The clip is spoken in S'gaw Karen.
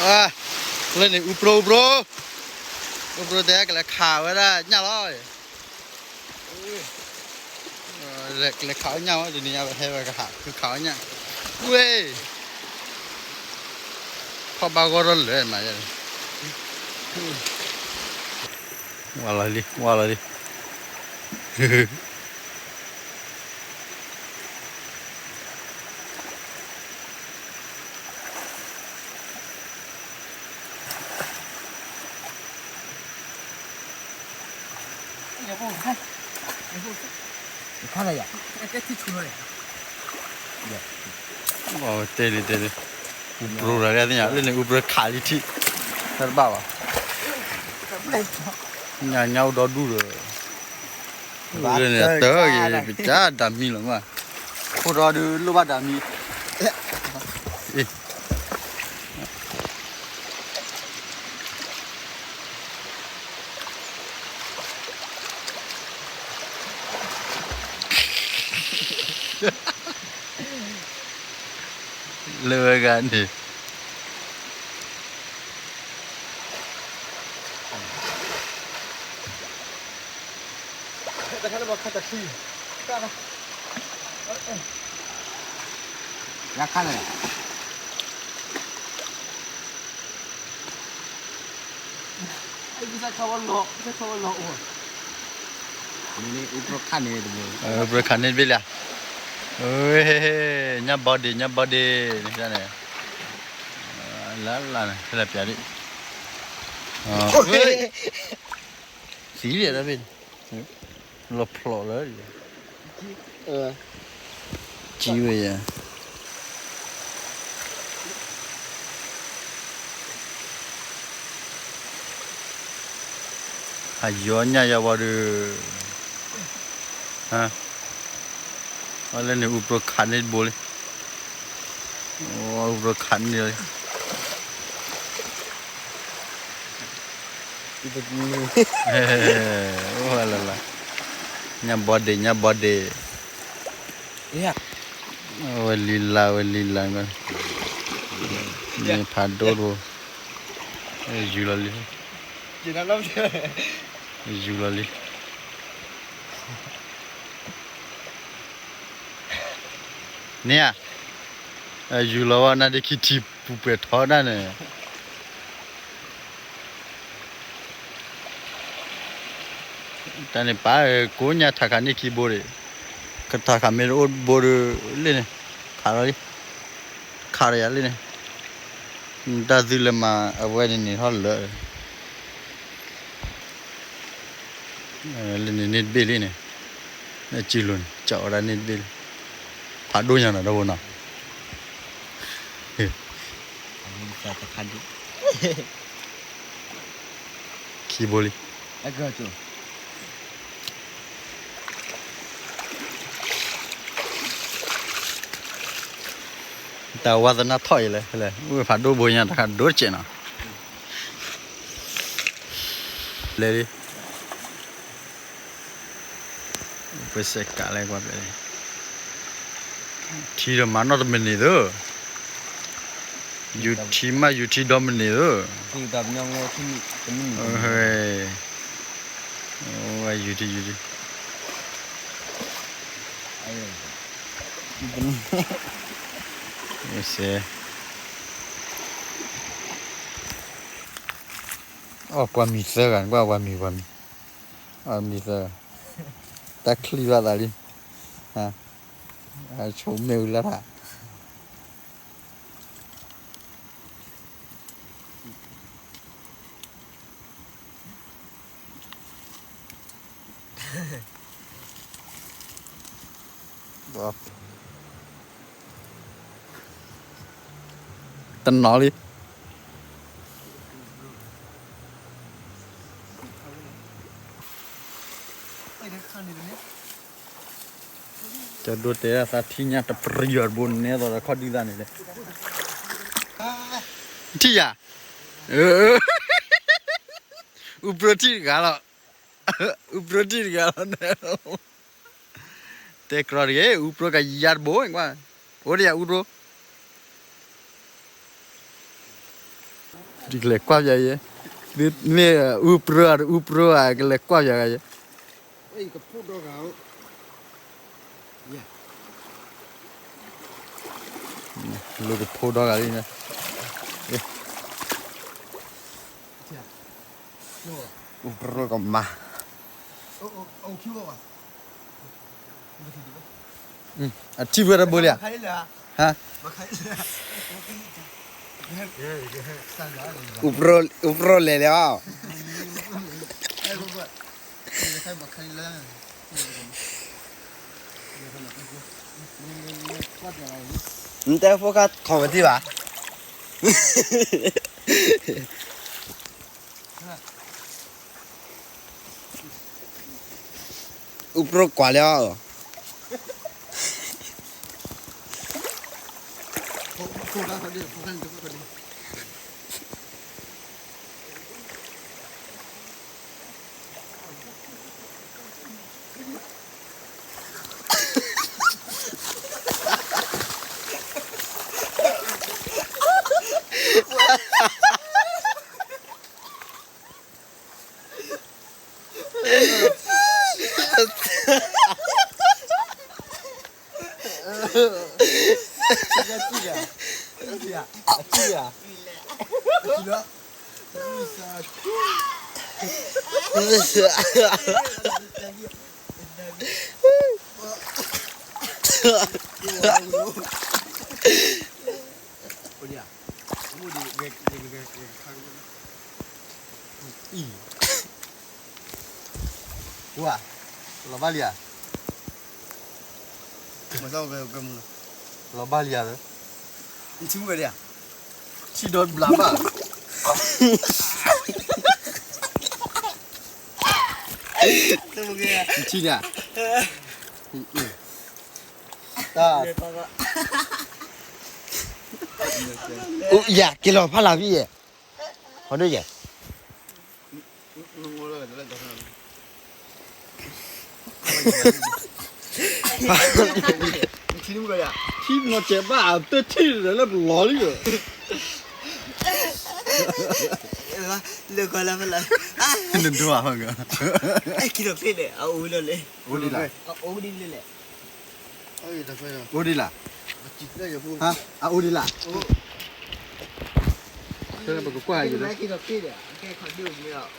လၢန့ၣ် အူပြိ အူပြိ, အူပြိတဲကလဲၤခးဝဲဒၣ်ညၣ်လီၤ. ကလဲၤခးဝဲညၣ်ဝဲတနံၤညါ ဟဲဝဲကဟး ဃုခးဝဲညၣ်, ဝဲ, ခီၣ်ဘၣ်ဂီၢ်ထီၣ်လၢာ်မး, ဝါလီၤလံ ဝါလီၤလံ. တဲလံ တဲလံ, အူပြိတၢ်လၢညါ လၢန့ၣ် အူပြိခးလံထံၣ်, တၢ်တဘၣ်ဘၣ်, ညါညါအိၣ်ဒီဒူၣ်ဒီး, လၢန့ၣ်တၢ်ဂ့ၤ ပကဒၣ်မံလီၤမး, ခိၣ်ဒီဒုးလိၣ်ဘၣ်ဒၣ်မံ လၢဝဲဂၤန့ၣ် အူပြိခးန့ၢ်တဘ့ၣ်လံ, ညၣ်ဘီဒ့ ညၣ်ဘီဒ့, န့ၣ်, လၢ်လၢ်န့ၣ် ဖဲလဲၣ်ပျးဒံး, သံလံတဘ့ၣ်, လီၤဖျိးလၢ ကံဝဲယၤ ဟးယီညၣ်ယၤဝံၤဒီး, လၢန့ၣ် အူပြိခးန့ၢ်တဘိလံ, အူပြိခးန့ၢ်လံ, လၢ်လၢ်, ညၣ်ဘီဒ့ ညၣ်ဘီဒ့, ဝဲလံလၢ် ဝဲလံလၢ်, ဖးဒိၣ်တဘိ, ယူၤလီၤလံ, ယူၤလီၤလံ, န့ၣ်ဧါ, ယူၤလီၤဝဲနၤဒ့ခံထံပူၤပှဲၤထီဒၣ်န့ၣ် တၢ်န့ၣ်ပၢ်ဧၢ ကိးညါထးခးန့ၢ်ခံဘိဒံး, ကထးခးမ့ၢ်တအိၣ်ဘိဒီး လၢန့ၣ်, ခးလီၤလံ, ခးဒီးယၤလၢန့ၣ်, တၢ်သုလၢမၤအဝဲန့ၣ်န့ၣ်ထီၣ်လၢာ်, လၢန့ၣ်န့ၢ်တဘ့ၣ်လံန့ၣ်, နစုလိၤန့ၣ် ကၠီဝဲဒၣ်န့ၢ်တဘ့ၣ်လံ, ဖးဒိၣ်ညါနီၤ ဒီဖိနီၤ ခံဘိလံ. တၢ်ဝါသနၢ်ထီၣ်အံၤလဲၣ်, ဝဲဖးဒိၣ်ဘိညါတခါဒိၣ်တကဲးနီၤ, လဲၤလံ. ပစဲးကးလဲၣ်ကွၢ်ဖဲ, ထံဒီးမၤနီၣ်တမံၤန့ၣ်သၢ, ယူၤထံမး ယူၤထံဒီမံၤန့ၣ်သၢ, ယူၤထံ ယူၤထံ, စဲး အီၣ်ပှၤမံၤသၢဂၤ, ကွၢ်ပှၤမံၤ, ပှၤမံၤ, အီၣ်မံၤသၢဂၤ, တၢ်ချံဘၣ်သးလံ, ဆိမ့ၣ်အူလၢထး. တနီၤလံ. ကဒိတဲဒၣ်သးထံၣ်ညါတပျီၤတဘိနဲသိးဒီးခီၣ်ဒုၣ်သးန့ၣ်လဲၣ်. ထံၣ်ယၤ, အူပြိထံၣ်တဂၤလီၤ, အူပြိထံၣ်တဂၤလီၤ, တဲကြီတဂ့ၤ အူပြိကယၤတဘိကွၢ်, အိၣ်ဒီးယၤအူပြိ. ဒ်ကလဲၤကွၢ်ပၠးယဲ, မ့ၢ်အူပြၢအူပြၢဧါ ကလဲၤကွၢ်ပၠးဂၤယဲ, လၢကဖိဒီဂၤလံ, အူပြၢကမၤ, အထံၣ်ဝဲတဘိလံဧါ, ဟါ, အူပြၢလဲၤလံဧါ, နတဲဖိခါ ခီၣ်ဝဲတံၢ်ဘၣ် အူပြၢကွၢ်လၢအီၤ, ဝါ, လီၤဘၣ်လံဧါ, လီၤဘၣ်လံဧါ, ထံဒီးဘျးဘၣ်, ထံန့ၣ်, ယၤက့ၤလီၤဖးလၢ်ဖံယဲ, ဟီဒိယဲ ထံနီၤစဲးဘၣ်အတထံၣ်လၢပလီၤလံ, လၢကီလၢဖလၢ, နဒိၣ်အါ, ကံၤလီၤဖ့ၣ်န့ၣ် အအိၣ်လၢလဲၣ်, အိၣ်ဒံးလၢလဲၣ်, အိၣ်ဒံးလၢ, အအိၣ်ဒံးလၢ, ပကကွၢ်ယၤလၢ ကံၤလီၤဖ့ၣ်န့ၣ် အကဲခီဒိၣ်မ့ၢ်အီၤ,